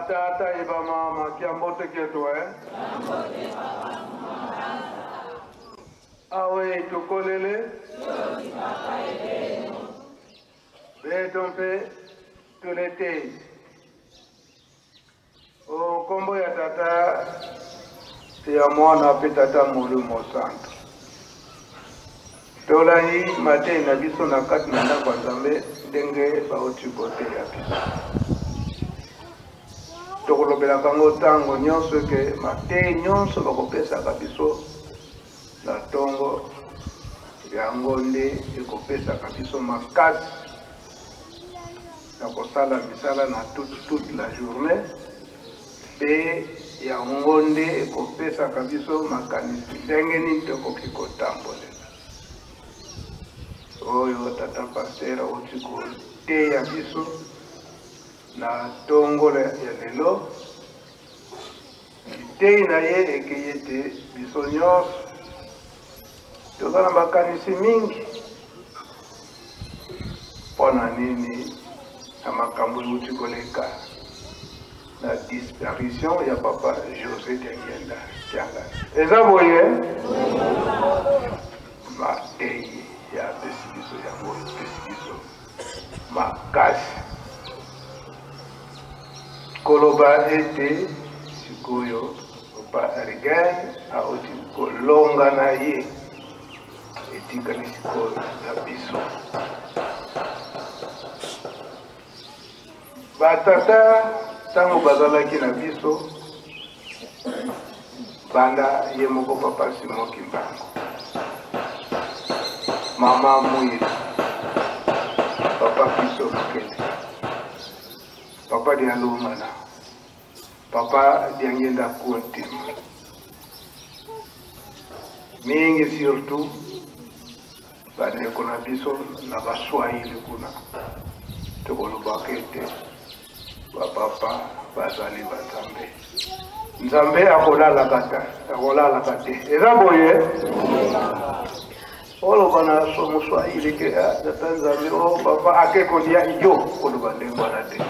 Batata e bamama kiambote ketu eh? Awe tokolele beto mpe toletei o nkombo ya Tata, ya Mwana mpe Tata Molimo Santo. Tolandi mateyi na biso na kati na ndako ya Nzambe ndenge bauti koteya biso. Tokolobelaka yango ntango nyonso eke mateyi nyonso bakopesaka biso na ntongo, yango nde ekopesaka biso makasi ya kosala misala na toute la journée, mpe yango nde ekopesaka biso makanisi ndenge nini tokoki kotambolela. Oyo tata pasteur auti koteya biso na ntongo ya lelo, liteyi na ye ekei ete biso nyonso toza na makanisi mingi mpo na nini na makambo euti koleka na disparition ya papa José Diangienda Kiangani. Eza boye mateyi ya apesi biso yango epesi biso makasi koloba ete sikoyo papa Reagan auti kolonga na ye, etikali sikoyo na biso batata ntango bazalaki na biso, banda ye moko papa Simon Kimbangu, mama Muyila, papa Piso Lukele, papa Dialungana, papa Diangienda Kuntima, mingi surtout bandeko na biso na baswahili kuna, tokolobaka ete bapapa bazali banzambe. Nzambe akolalaka te, akolalaka te. Eza boye oloba na moswahili ke tata nzambe o papa ake kolia yo, koloba ndenge wana te, te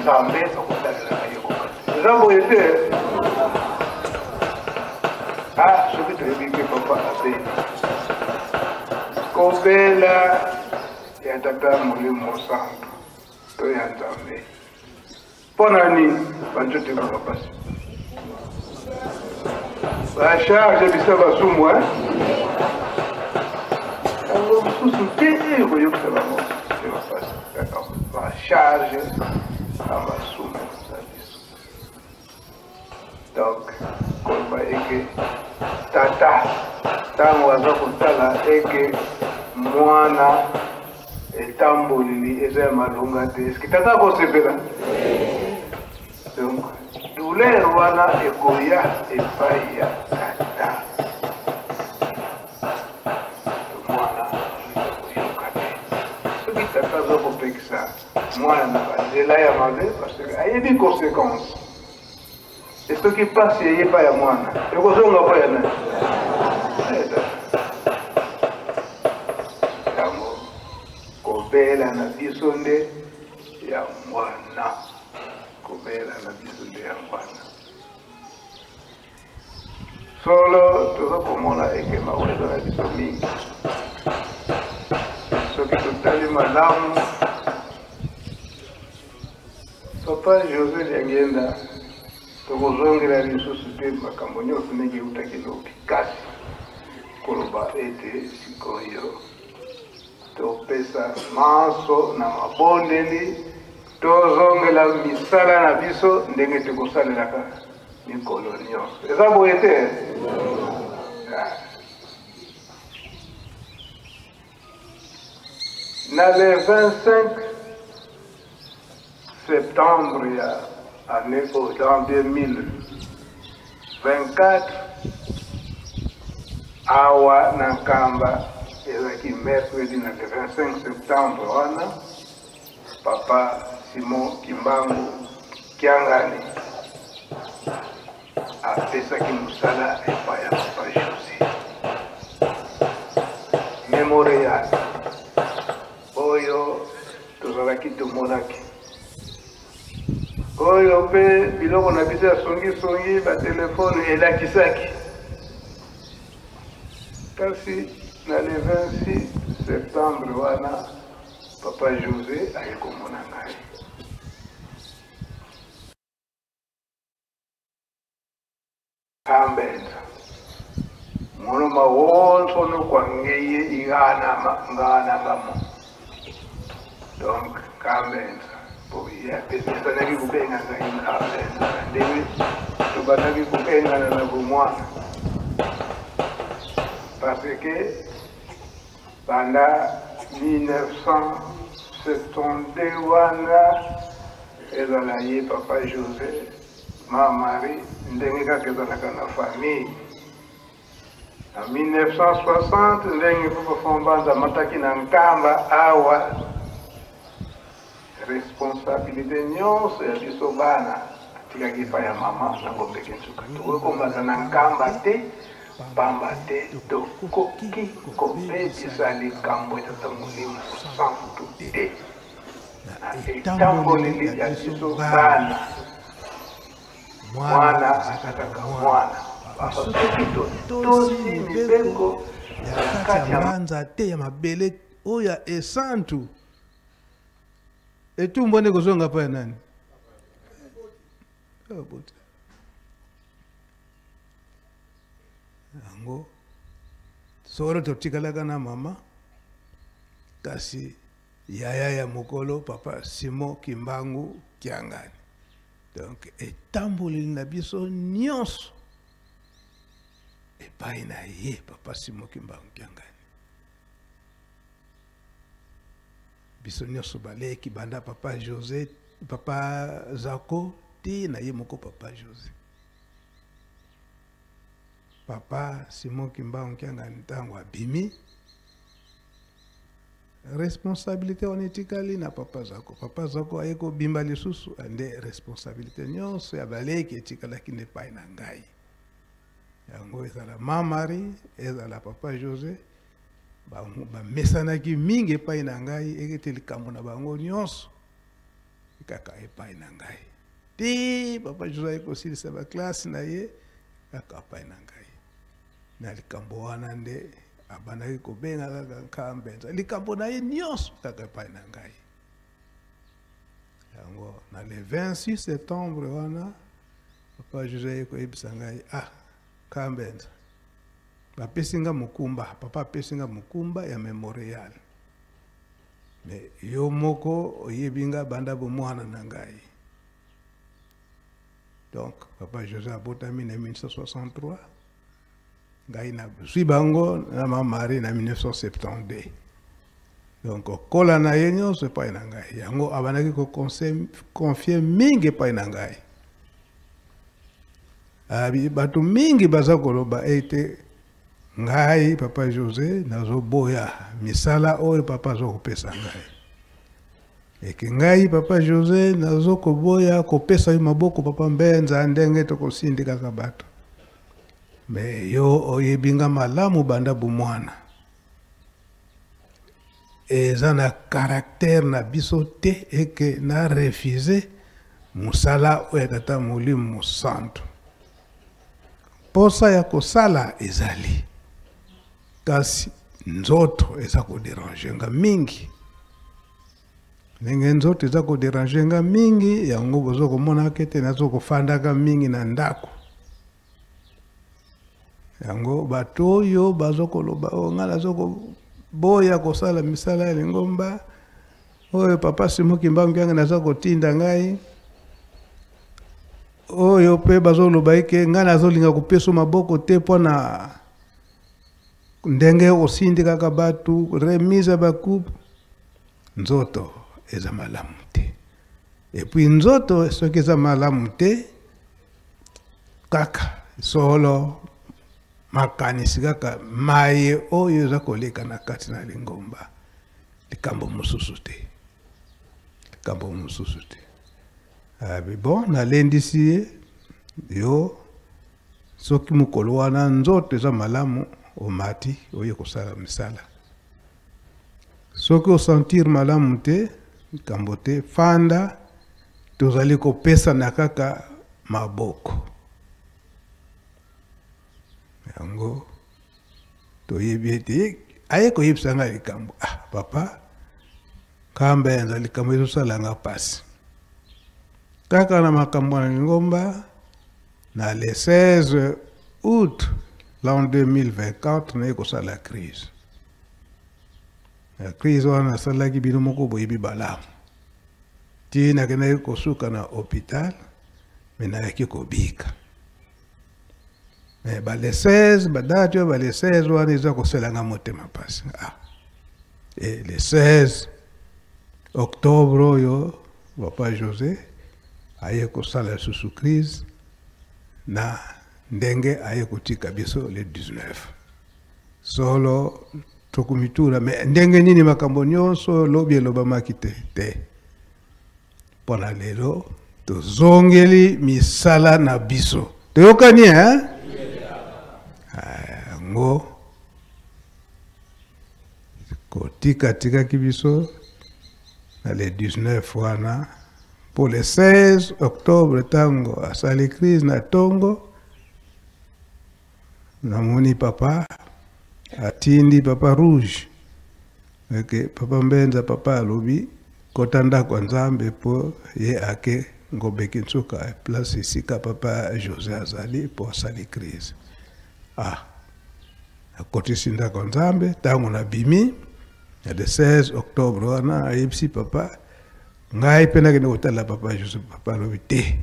nzambe akotalelaka yo koka te. Eza boye te. Soki toyebi ke papa abeli, kobela ya tata Molimo Santo to ya Nzambe, mpo na nini banzoto ekaka mpasi, bacharge bisa basumu yango mosusu te ekoyokisa bango mpasi, kaka bacharge ya masumu na biso. Donc koloba eke tata ntango aza kotala eke mwana etamboleli eza ya malonga te, eske tata akosepela? Donc douleur wana ekoya epai ya tata, mwana koyoka te. Soki tata aza kopekisa mwana na banzela ya mabe, parce que ayebi conséquence, e soki mpasi eye epai ya mwana, ekozonga mpo ya nani? Yango kobela na biso nde ya mwana, kobela na biso nde ya mwana. Solo toza komona eke mawa eza na biso mingi. Soki totali malamu, papa José Diangienda, tokozongela lisusu te makambo nyonso ndenge eutaki lobi, kasi koloba ete sikoyo topesa manso na mabondeli, tozongela misala na biso ndenge tokosalelaka mikolo nyonso. Eza boye te? Na le 25 septembre ya année oyo, dans 2024, awa na Nkamba, ezalaki mercredi na le 25 septembre wana, papa Simon Kimbangu Kiangani apesaki mosala epai ya papa José Memorial oyo tozalaki tomonaki. Oyo mpe biloko na biso ya songisongi, batelefone elakisaki. Kasi na le 26 septembre wana, papa Jose aye komona ngai. Kambenza mono mawonso nokwangeye iganamamo. Donc Kambenza po ye apesanaki kobenga ngai Kambenza na ndenge tobandaki kobengana na bomwana, parce que banda 1972 wana ezala ye papa José, ma Marie, ndenge kaka ezalaka na famille. Na 1960 ndenge papa Fombanza amataki na Nkamba awa, responsabilité nyonso ya biso bana atikaki epai ya mama na Ngombeke Nsuka. Tokoki komata na Nkamba te, pamba te tokoki kobebisa likambo ya Tata Molimo Santu te na etamboleli ya biso bana. Mwana aza kaka mwana, soki totosi mibeko ya kati ya mbanza te ya mabele oyo ya esantu, etumbu nde kozonga mpo ya nani? Yango solo totikalaka na mama, kasi yaya ya mokolo papa Simon Kimbangu Kiangani. Donc etamboleli na biso nyonso epai na ye papa Simon Kimbangu Kiangani. Biso nyonso baleki banda papa José, papa Zako ti na ye moko papa José. Papa Simon Kimbangu Kiangani ntango abimi, responsabilité wana etikali na papa Zako. Papa Zako aye kobimba lisusu, nde responsabilité nyonso ya baleki etikalaki nde epai na ngai. Yango ezala ma Marie, ezala papa José, bamesanaki mingi epai na ngai, ekete likambo na bango nyonso kaka epai na ngai. Ti papa José aye kosilisa baklase na ye kaka epai na ngai. Na likambo wana nde abandaki kobenga kaka Nkambenza, likambo na ye nyonso kaka epai na ngai. Yango na le 26 septembre wana papa José aye koyebisa ngai, ah Nkambenza, bapesi nga mokumba, papa apesi nga mokumba ya memorial. Mais yo moko oyebi nga banda bomwana na ngai. Donc papa José abotami na 1963, ngai nazwi bango na ma Marie na 1972. Donc kola na ye nyonso epai na ngai. Yango abandaki koconfier mingi epai na ngai. Abi bato mingi baza koloba ete ngai papa José nazoboya misala oyo papa azokopesa ngai. Eke ngai papa José nazokoboya kopesa yo maboko papa Mbenza ndenge tokosindikaka bato. Me yo oyebi nga malamu banda bomwana. Eza na caractère na biso te eke na refuser mosala oyo ya Tata Molimo Santu. Posa ya kosala ezali, kasi nzoto eza kodéranger nga mingi. Ndenge nzoto eza kodéranger nga mingi, yango bozo komona ete nazo kofandaka mingi na ndako. Yango bato oyo bazo koloba oyo nga nazo koboya kosala misala ya lingomba oyo papa Simon Kimbangu Kiangani naza kotinda ngai, oyo mpe bazoloba eke ngai nazolinga kopesa maboko te mpona ndenge osindikaka bato remise ya bacoupe. Nzoto eza malamu te. Et puis nzoto soki eza malamu te, kaka solo makanisi kaka maye oyo eza koleka na kati na lingomba, likambo mosusu te, likambo mosusu te. Abi bon, nalendisi ye yo soki mokolo wana nzoto eza malamu, omati oye kosala misala. Soki osentir malamu te, likambo te, fanda Tozali kopesana kaka maboko. Yango toyebi ete aye koyebisa ngai likambo. Ah papa, kamba yanza likambo ezosala nga mpasi. Kaka na makambo na lingomba na le 16 août l'an 2024 naye kosala crise. Na crise wana nasalaki bino moko boyebi balamu. Ti nakendaki kosuka na hôpital, me nayaki kobika. Mais ba le 16, ba date oyo ba le 16 wana eza kosala nga motema mpasi. Ah. Et le 16 octobre oyo papa José aye kosala lisusu crise na ndenge aye kotika biso le 19. Solo tokomituna me ndenge nini makambo nyonso lobi elobamaki te te. Mpo na lelo tozongeli misala na biso. Toyokani hein? Yango kotika tikaki biso na le 19 wana mpo le 16 octobre ntango asali crise na tongo namoni papa atindi papa rouge eke papa Mbenza papa alobi kota ndako ya Nzambe mpo ye ake Ngombe Kinsuka place esika papa José azali mpo asali crise. Ah, akotisi ndako ya Nzambe ntango nabimi na le 16 octobre wana ayebisi papa ngai mpe nakende kotala papa José. Papa alobi te,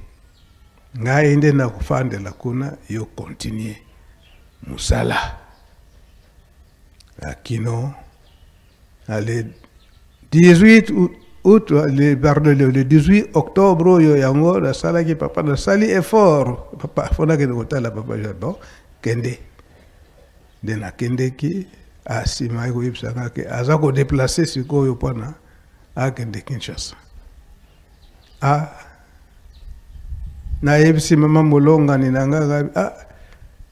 ngai nde nakofandela kuna, yo continue mosala na kino na le 18 août, le, pardon, le 18 octobre oyo yango nasalaki papa, nasali effort papa fo nakende kotala papa Jean. Bon, kende nde nakendeki. Asima aye koyebisa nga ke aza kodeplace sikoyo mpona akende Kinshasa. Ah, nayebisi mama molongani na nga, ah,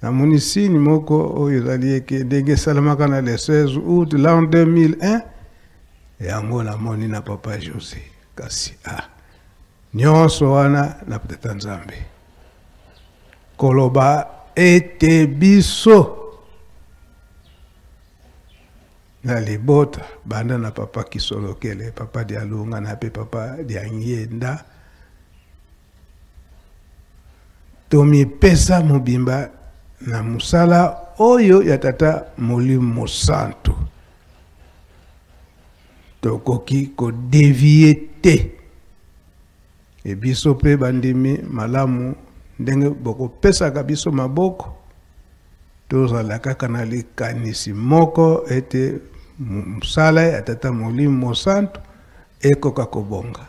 namoni signe moko oyo ezali eke ndenge esalamaka na le 16 août l'an 2001 yango namoni na papa José. Kasi ah, nyonso wana na tata Nzambe koloba ete biso na libota banda na papa Kisolokele, papa Dialunga na pe papa Diangienda, tomipesa mobimba na mosala oyo ya tata Molimo Mosantu. Tokoki kodevie te. E biso pe bandimi malamu ndenge bokopesaka biso maboko, tozala kaka na likanisi moko ete mosala ya tata Molimo Mosantu ekoka kobonga.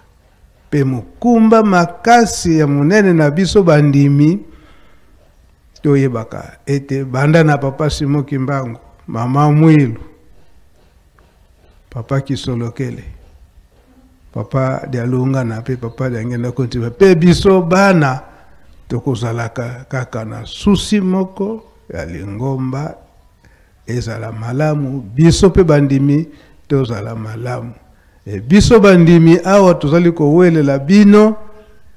Pe mokumba makasi ya monene na biso bandimi, toyebaka ete banda na papa Simon Kimbangu, mama Mwilu, papa Kisolokele, papa Dialunga na pe papa Diangenda Kontima, pe biso bana tokozalaka kaka na susi moko ya lingomba ezala malamu, biso pe bandimi tozala malamu. E biso bandimi awa tozali kowelela bino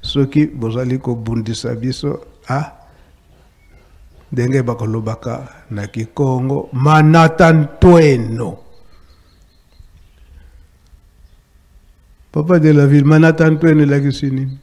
soki bozali kobundisa biso, ah, ndenge bakolobaka na Kikongo manata ntweno. Papa de la ville, manata ntweno elakisi nini?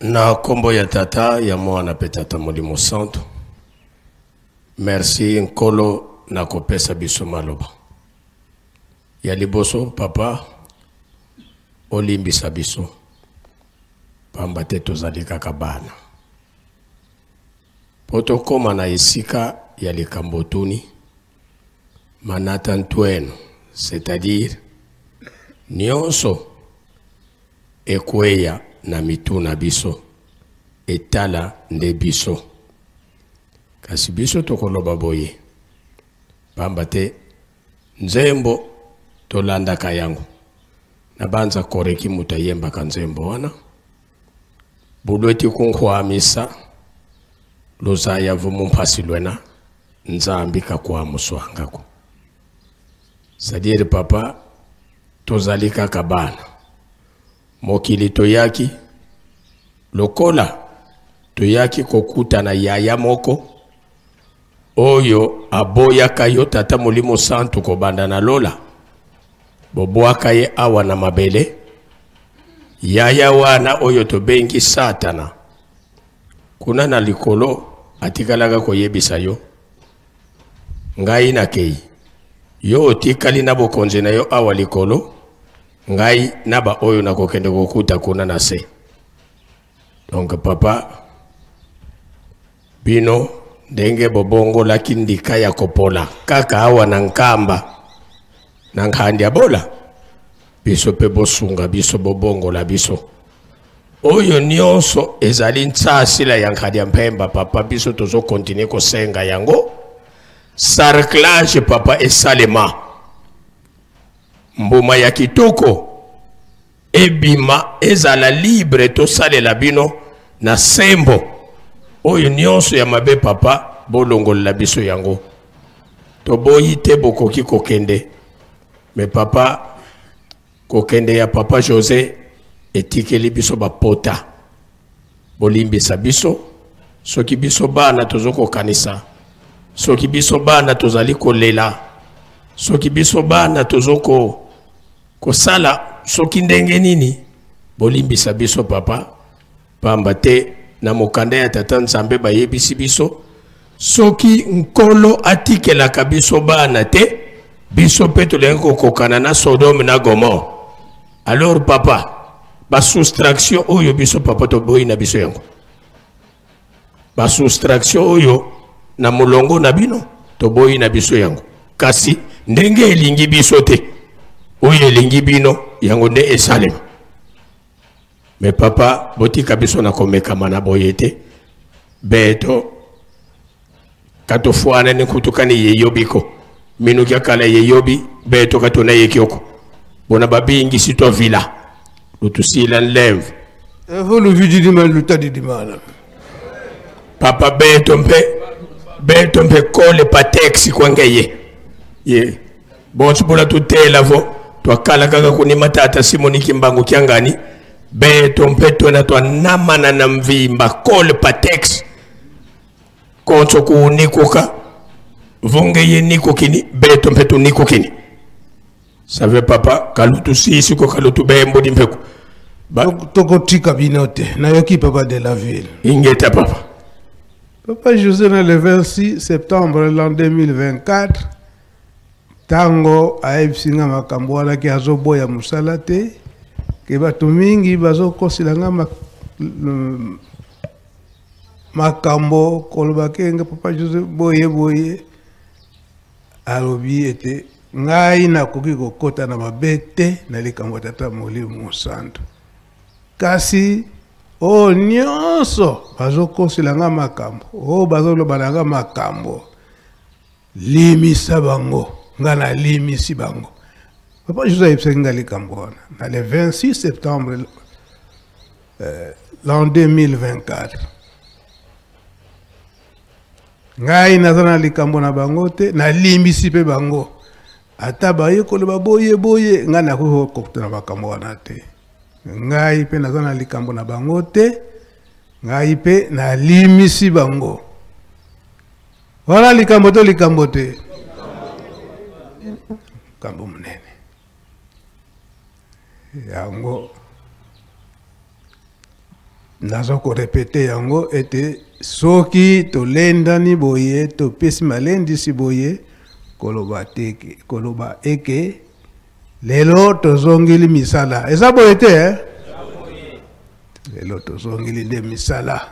Na kombo ya tata ya mwana pe tata Molimo Santo, merci Nkolo na kopesa biso maloba ya liboso. Papa, olimbisa biso pamba te tozali kaka bana, po tokóma na esika ya likambo tuni manata ntweno, c'est-à-dire nyonso ekweya na mitu na biso, etala nde biso. Kasi biso tokoloba boye pamba te nzembo tolandaka yango. Na banza koreki moto ayembaka nzembo wana. Bulweti kunkhwamisa luzaya vumumpasi lwena nzambi kakwamuswangako. C'est-à-dire papa tozali kaka bana. Mokili toyaki lokola toyaki kokutana yaya moko oyo aboyaka yo tata molimo santu kobanda na lola bobwaka ye awa na mabele yaya wana oyo tobengi satana kuna na likolo atikalaka koyebisa yo ngai nakei yo otikali na bokonzi na yo awa likolo ngai na baoyo nakokende kokuta kuna na se. Donc papa bino ndenge bobongolaki ndika ya kopola kaka awa na nkamba na nkandi ya bola biso mpe bosunga biso bobongola biso oyo nyonso ezali ntsasila ya nkadi ya mpemba papa biso tozokontinue kosenga yango sarclage papa esalema mbuma ya kitoko ebima ezala libre tosalela bino na sembo oyo nyonso ya mabe papa bolongolela biso yango toboyi te bokoki kokende me papa kokende ya papa Jose etikeli biso bapota bolimbisa biso soki biso bana tozokokanisa soki biso bana tozali kolela soki biso bana tozoko kosala soki ndenge nini bolimbisa biso papa pamba te na mokanda ya tata nzambe bayebisi biso soki nkolo atikelaka biso bana te biso mpe tolingi kokokana na sodome na gomore alors papa basoustraction oyo biso papa toboyi na biso yango basoustraction oyo na molongo na bino toboyi na biso yango kasi ndenge elingi biso te oyo elingi bino yango nde esalema me papa botika biso na komekama na boye te beto katofwana ni kutukani yeyobiko minu kya kala yeyobi beto katona yekioko bona babingisi twa vila lutusila nlemvu papa beto mpe beto mpe kole pateksi kwangeye ye bonso bola tutela vo twakala kaka kunima tata simoni kimbangu kiangani beto mpe twena twanamana na mvimba kole patex konso kuunikuka vonge ye nikukini beto mpe tunikukini save papa kalutu sisi ko kalutu bembudi mpeku tokotika bino te nayoki papa de la ville ingeta papa papa José na le 26 septembre l'an 2024 ntango ayebisi nga makambo wana ke azoboya mosala te ke bato mingi bazokosela nga makambo koloba ke nga papa José boye boye alobi ete ngai nakoki kokota na mabe te na likambo ya tata molimo mosantu kasi oyo nyonso bazokosela nga makambo oyo bazoloba na nga makambo limisa bango nga nalimisi bango papa José ayebisaki nga likambo wana na le 26 septembre l'an 2024 ngai naza na likambo na bango te nalimbisi mpe bango ata baye koloba boye boye ngai nakoki kokota na makambo wana te ngai mpe naza na likambo na bango te ngai mpe nalimisi bango wana likambo to likambo te likambo monene yango naza korepete yango ete soki tolendani boye topesi malendisi boye koloba te koloba eke lelo tozongeli misala eza boye te eh? Lelo tozongeli nde misala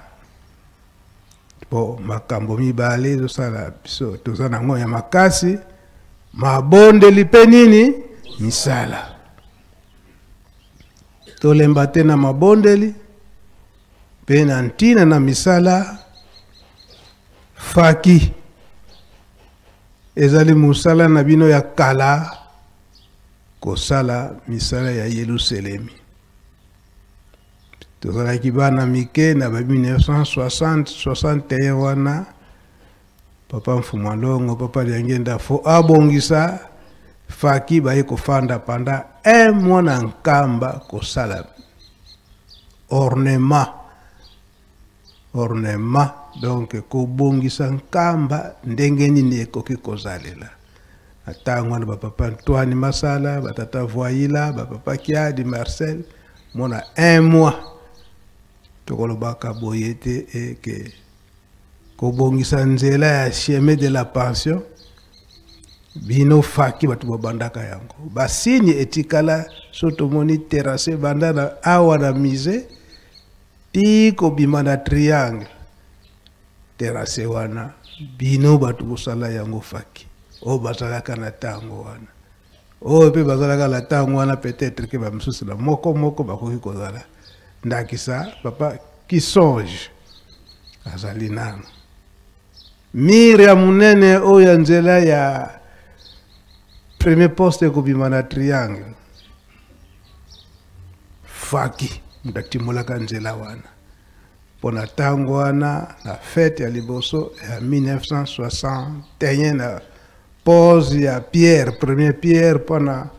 po makambo mibale ezosala biso toza nango ya makasi mabondeli mpe nini misala tolemba te na mabondeli mpe na ntina na misala faki ezali mosala na bino ya kala kosala misala ya Yelusalemi. Tozalaki bana mike na ba 1960 61 wana papa Mfuma Longo, papa Liangenda fo abongisa faki baye kofanda pendant un mois na Nkamba kosala ornement. Ornement, donc kobongisa Nkamba ndenge nini ekoki kozalela. Na ntango wana bapapa Antoine Masala, batata Voyila, bapapa Kiadi Marcel, mona un mois tokolobaka boye te eke kobongisa nzela ya chemin de la pension bino faki bato babandaka yango basigne etikala so tomoni terrasse banda na awa na musée ti kobima na triangle terrasse wana bino bato bosala yango faki oyo bazalaka na ntango wana oyo mpe bazalaka na ntango wana peut-être ke bamisusu na moko moko bakoki kozala ndakisa papa Kisonge azali nano mire ya monene oyo ya nzela ya premier poste ekobima na triangle faki moto atimolaka nzela wana mpo na ntango wana na fete ya liboso ya 1961 na pose ya pierre premier pierre mpona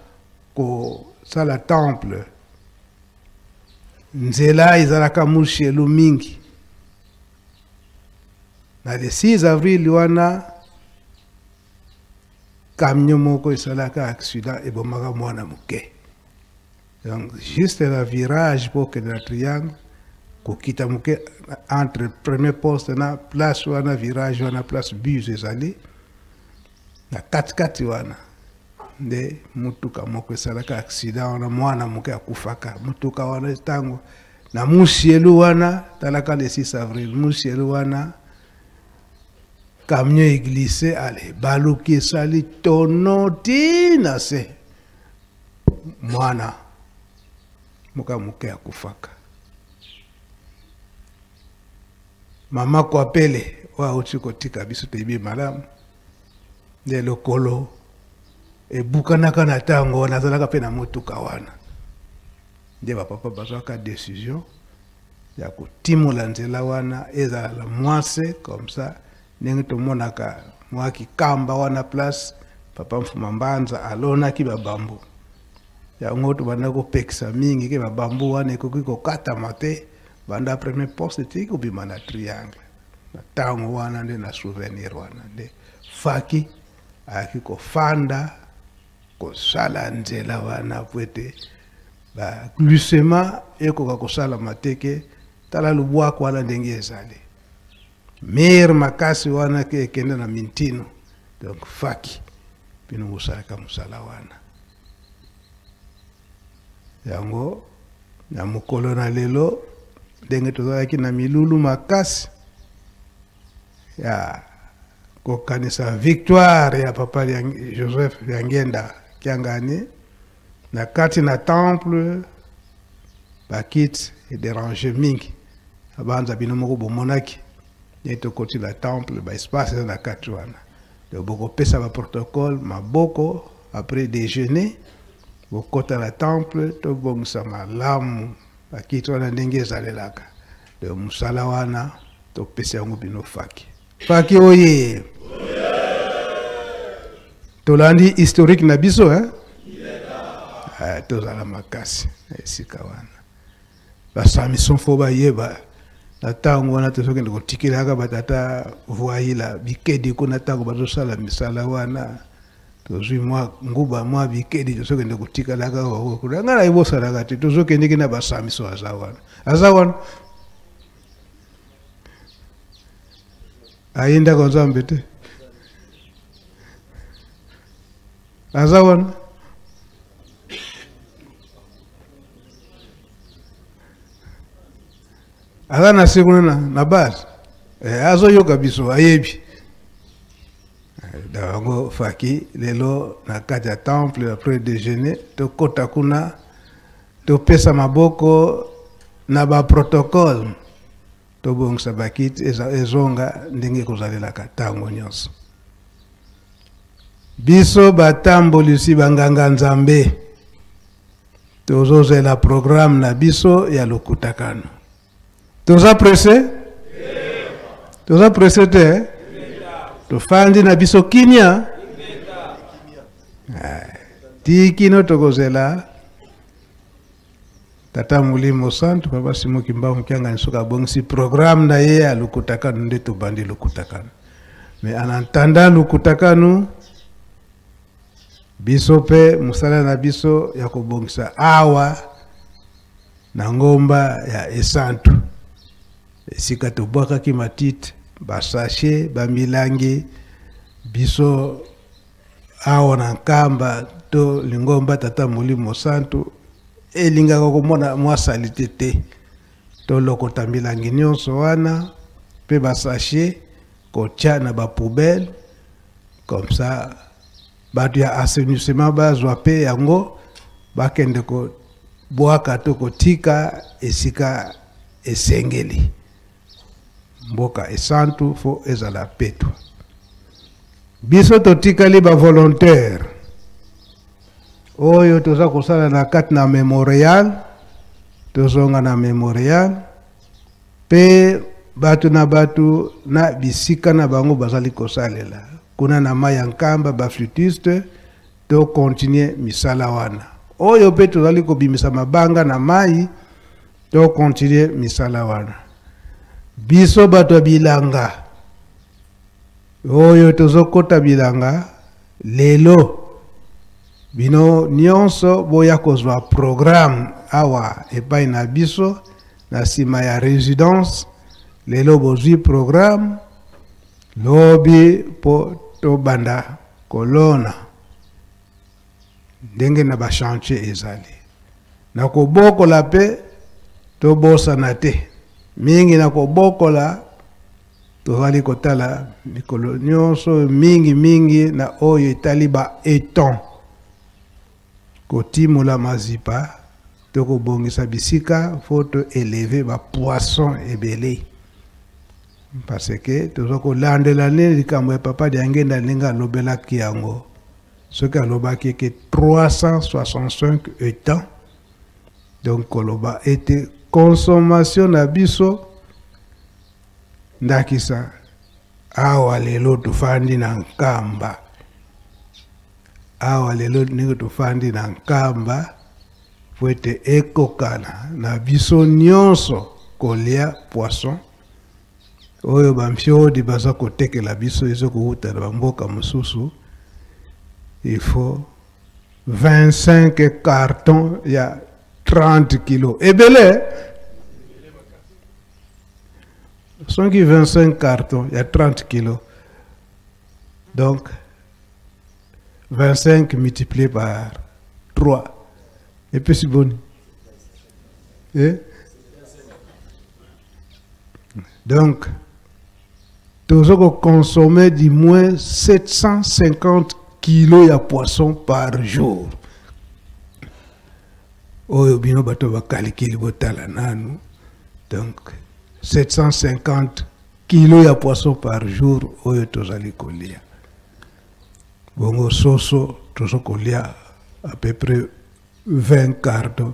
kosala temple nzela ezalaka mushelu mingi na le 6 avril wana camion moko esalaka accident ebomaka mwana moke. Donc juste na virage mpo okende na triangle kokita moke entre premier poste na place wana virage wana place bus ezali na katikati wana nde motuka moko esalaka accident wana mwana moke akufaka motuka wana ntango na musielu wana talaka le 6 avril musielu wana camion eglisse ale baluki esali tono ti na se mwana moka moke akufaka mama kwapele oyo auti kotika biso toyebi malamu nde lokolo ebukanaka na ntango wana azalaka mpe na motuka wana nde bapapa bazwaka décision ya kotimola nzela wana ezala mwase comme ça ndenge tomonaka mwa kikamba wana place papa Mfuma Mbanza alonaki babambu yango tobanda kopekisa mingi ke babambu wana ekoki kokatama te banda premier poste tiki kobima na triangle na ntango wana nde na souvenir wana nde faki ayaki kofanda kosala nzela wana po ete baglissement ekoka kosalama te ke tala lubwaku wana ndenge ezali mire makasi wana ke ekende na mintino donc faki bino bosalaka mosala wana yango na mokolo na lelo ndenge tozalaki na milulu makasi ya kokanisa victoire ya papa Joseph Liangenda Kiangani na kati na temple bakiti ederange mingi abanza bino moko bomonaki nde tokoti na temple baespace eza na kati wana donc bokopesa baprotocole maboko après déjeuner bokota na temple tobongisa malamu bakiti wana ndenge ezalelaka donc mosala wana topesa yango bino faki faki oye tolandi historique na biso hein? Tozala makasi na esika wana basamison fo bayeba na ntango wana tozokende kotikelaka batata voyila bikedi kuna ntango bazosala misala wana tozwi mwa nguba mwa bikedi tozokende kotikalaka kuna ngai nayebosalaka te tozokendeki na basamiso aza wana aza wana ayindaka nzambe te aza wana aza na se kuna na base azoyoka biso ayebi yango faki lelo na kati ya temple après déjeuner tokota kuna topesa maboko na baprotocole tobongisa bakiti ezonga ndenge ekozalelaka ntango nyonso biso batambolisi banganga nzambe. Tozozela programme na biso ya lokutakano. Toza pressé? Toza pressé te? Tofandi na biso kimia? Ti kino tokozela Tata Molimo Santu, Papa Simon Kimbangu Kiangani soki abongisi programme na ye ya lokutakano nde tobandi lokutakano. Mais en attendant lokutakano, biso mpe mosala na biso ya kobongisa awa na ngomba ya Esantu, esika tobwakaki matite, basashe, bamilangi, biso awa na Nkamba to lingomba Tata Molimo Santu elingaka komona mwa salite te. Tolokota milangi nyonso wana mpe basashe kotia na ba poubelle, comme ça bato ya assainissement bazwa mpe yango bakende kobwaka to kotika esika esengeli. Mboka esantu fo ezala peto. Biso totikali ba volontaire oyo toza kosala na kati na memorial, tozonga na memorial pe bato na bato na bisika na bango bazali kosalela kuna na mai ya Nkamba, ba flûtiste, to continuer misala wana. Oyo pe tozali kobimisa mabanga na mai, to continuer misala wana. Biso bato ya bilanga oyo tozokota bilanga lelo, bino nyonso boya kozwa programme awa epai na biso na nsima ya résidence. Lelo bozwi programme, lobi po tobanda kolona ndenge na ba chantier ezali. Na kobokola pe tobosana te, mingi na kobokola tozali kotala mikolo nyonso mingi mingi na oyo etali ba étang, kotimola mazipa to kobongisa bisika fo to élever ba poisson ebele, parce que toza kolandela nini likambo ya Papa Diangenda ndenge alobelaki yango. Soki alobaki ke 365 étangs, donc koloba ete consommation na biso ndakisa awa lelo tofandi na Nkamba, awa lelo ndenge tofandi na Nkamba po ete ekokana na biso nyonso kolia poisson oyo bamfiodi baza kotekela biso ezo kowuta na bamboka mosusu. Il faut 25 cartons ya 30 kilos. Ebele soki 25 cartons ya 30 kilos, donc 25 multiplié par 3 et puis c'est bon. Eh? Donc tozo consommer du moins 750 kilos ya poisson par jour. Oyo bino bato bakalikili botala nanu. Donc 750 kilos ya poisson par jour oyo tozali kolia. Bongo soso tozo kolia à peu près 20 cartons.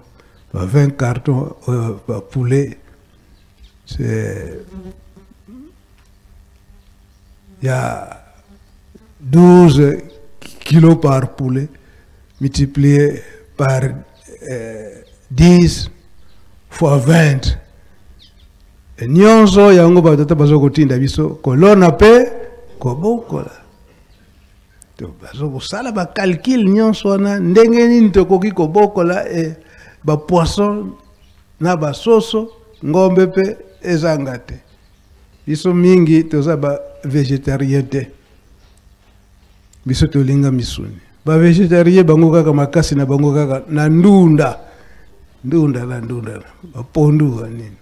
20 cartons oyo ba poulet, c'est il y a 12 kilos par poulet multiplié par 10 fois 20. E nyonso yango bato ata bazo kotinda biso kolona pe kobokola. To bazo kosala ba calcul nyonso wana ndenge nini tokoki kobokola e ba poisson na ba soso, ngombe pe ezanga te. Biso mingi toza ba végétarien te. Biso tolinga misuni. Ba végétarien bango kaka makasi na bango kaka na ndunda. Ndunda la ndunda la. Ba pondu wa nini.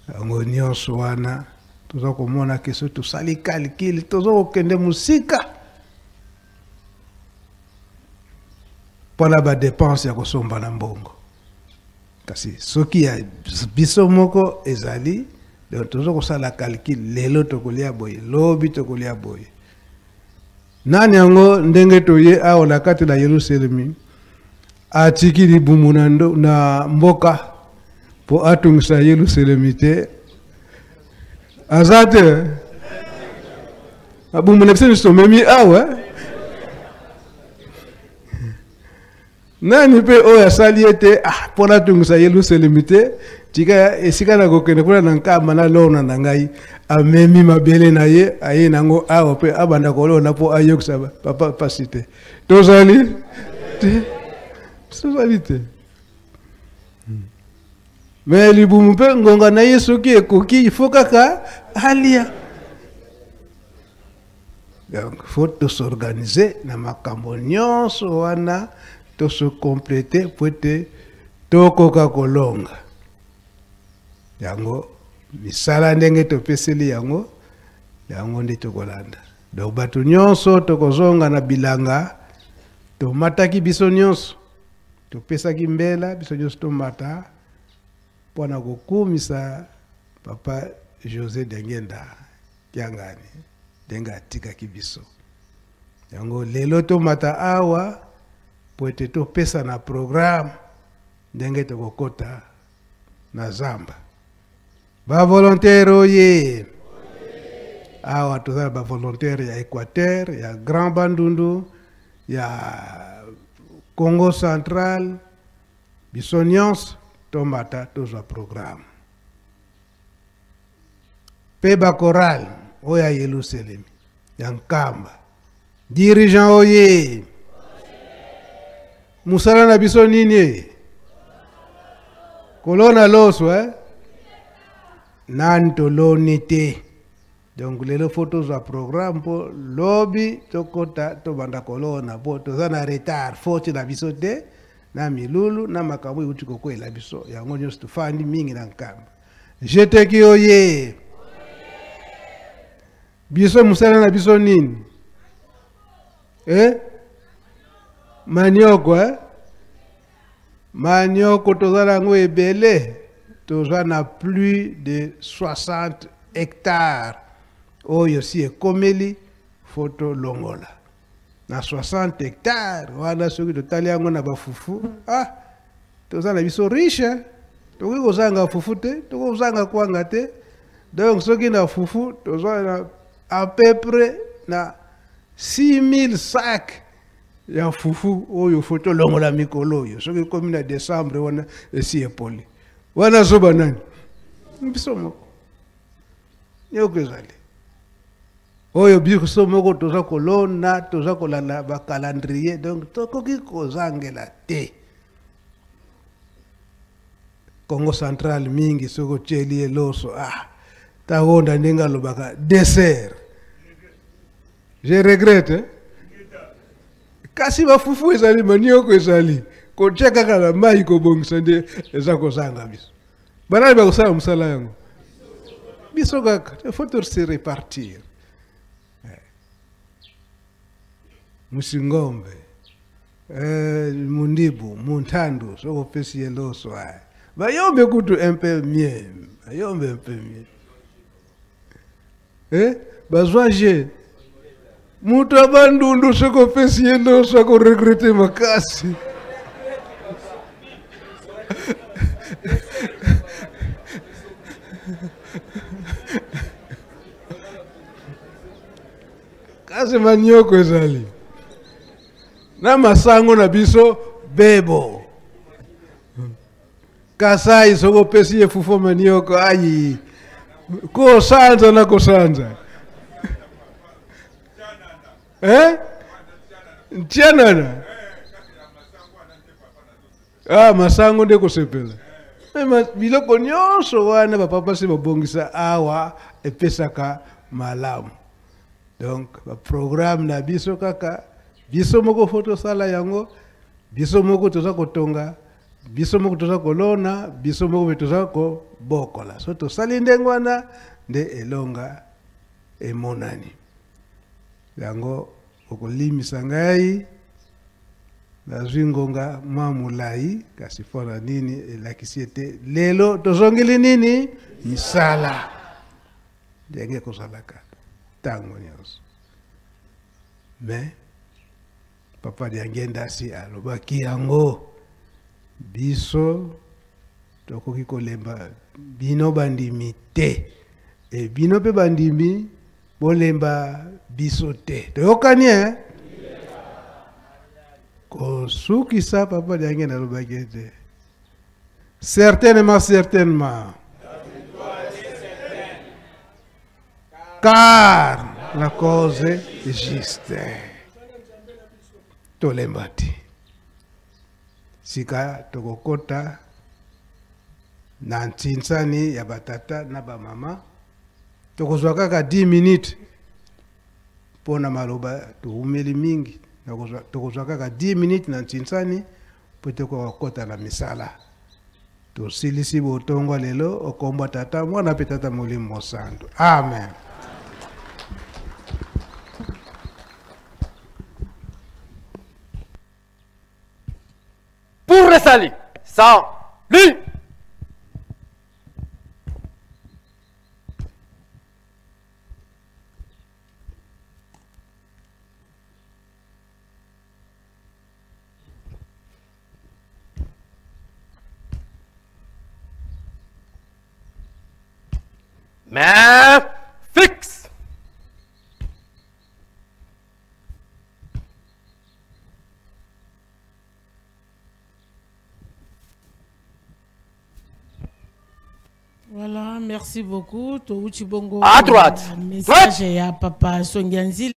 Yango nyonso wana toza komona ke soki tosali calcul toza kokende mosika mpona ba dépense ya kosomba na mbongo. Kasi soki ya biso moko ezali, donc toza kosala calcul lelo tokolia boye, lobi tokolia boye. Nani yango ndenge toye awa na kati na Yerusalemi, Atiki libumu na, na mboka mpo atungisa Yelusalemi te. Aza te. Mabumu na biso nyonso tomemi awa. Nani mpe oyo asali ete ah, mpo natungisa Yelusalemi te, tika esika nakokende kuna na nkamba nalona na ngai. Amemi mabele na ye, aye nango awa mpe abanda kolona mpo ayokisa papa pasi te. Tozali te, tozali te. Me libumu mpe ngonga na ye soki ekoki, il faut kaka alia. Donc faut tosorganize na makambo nyonso wana, tose complete po ete tokoka kolonga yango. Misala ndenge topeseli yango, yango nde tokolanda. Donc bato nyonso tokozonga na bilanga. Tomataki biso nyonso, topesaki mbela biso nyonso tomata mpo na kokumisa papa José Dengenda Kiangani ndenge atikaki biso yango. Lelo tomata awa po ete topesa na programme ndenge tokokota na zamba. Bavolontaire oye awa, toza na bavolontaire ya Équateur, ya Grand Bandundu, ya Congo Central. Biso nyonso tomata, tozwa programme. Mpe bakorale oyo ya Yelusalemi ya Nkamba, dirigeant oye, mosala na biso nini? Kolona loso, eh? Nani toloni te. Donc lelo fo tozwa programme mpo lobi tokota, tobanda kolona, mpo toza na retard. Foti na biso te, na milulu na makambo euti kokwela biso, yango nyonso tofandi mingi na Nkamba. Jeteki oye, biso mosala na biso nini? Eh? Manioko, eh? Manioko toza na yango ebele. Toza na plus de 60 hectares oyo si ekomeli, fo tolongola. Na 60 hectares wana, soki totali yango na bafufu, ah, toza na biso riche. Tokoki kozanga fufu te, tokoki kozanga kwanga te. Donc soki na fufu toza na à peu près na 6000 sacs ya fufu oyo fo tolongola mikolo oyo. Soki ekomi na décembre wana, esi epoli wana. Zoba nani? Biso moko. Nyoko ezali oyo biso moko toza kolona, toza kolanda bacalendrier, donc tokoki kozangela te. Congo Central mingi, soki otieli ye loso, ah, takonda ndenge alobaka dessert. Je regrette, eh? Kasi bafufu ezali, manioko ezali, kotia kaka na mai, kobongisa nde eza kozanga. Biso banani bakosala mosala yango? Biso kaka. Il faut se répartir. Musingombe, eh, mundibu muntandu, soki opesi ye loso, aya bayombe kutu un peu mieux, bayombe un peu mieux, eh? Bazwa je moto ya Bandundu, soki opesi ye loso, akoregretter makasi. Kasi manioko ezali na masango na biso bebo. Kasai, soki opesi ye fufu manioko, ayi kosanza na kosanza, eh? Ntianana, ah, masango nde kosepela. Biloko nyonso wana bapapa se babongisa awa epesaka malamu. Donc baprogramme na biso kaka biso moko fo tosala yango. Biso moko toza kotonga, biso moko toza kolona, biso moko mpe toza kobokola. So tosali ndenge wana nde elonga emonani. Yango okolimisa ngai, nazwi ngonga mwa molai, kasi mpo na nini? Elakisi ete lelo tozongeli nini? Misala ndenge ekozalaka ntango nyonso. Mais papa Diangenda asi alobaki yango. Biso tokoki kolemba bino bandimi te e bino mpe bandimi bolemba biso te. Toyokani eh? Kosukisa papa Diange nalobaki ete certainement, certainement, car la cause est juste. Tolemba te. Sika tokokota na ntinsani ya batata na bamama, tokozwa kaka 10 minutes mpo na maloba toumeli mingi. Tokozwa kaka 10 minutes na ntinsani mpo tokokota na misala. Tosilisi botongwa lelo okombwa tata mwana mpe tata molimo mosantu. Amen. Pour le salut, salut. Main fixe. Voilà, merci beaucoup. Touchi Bongo. À droite. Message ya papa Songianzile.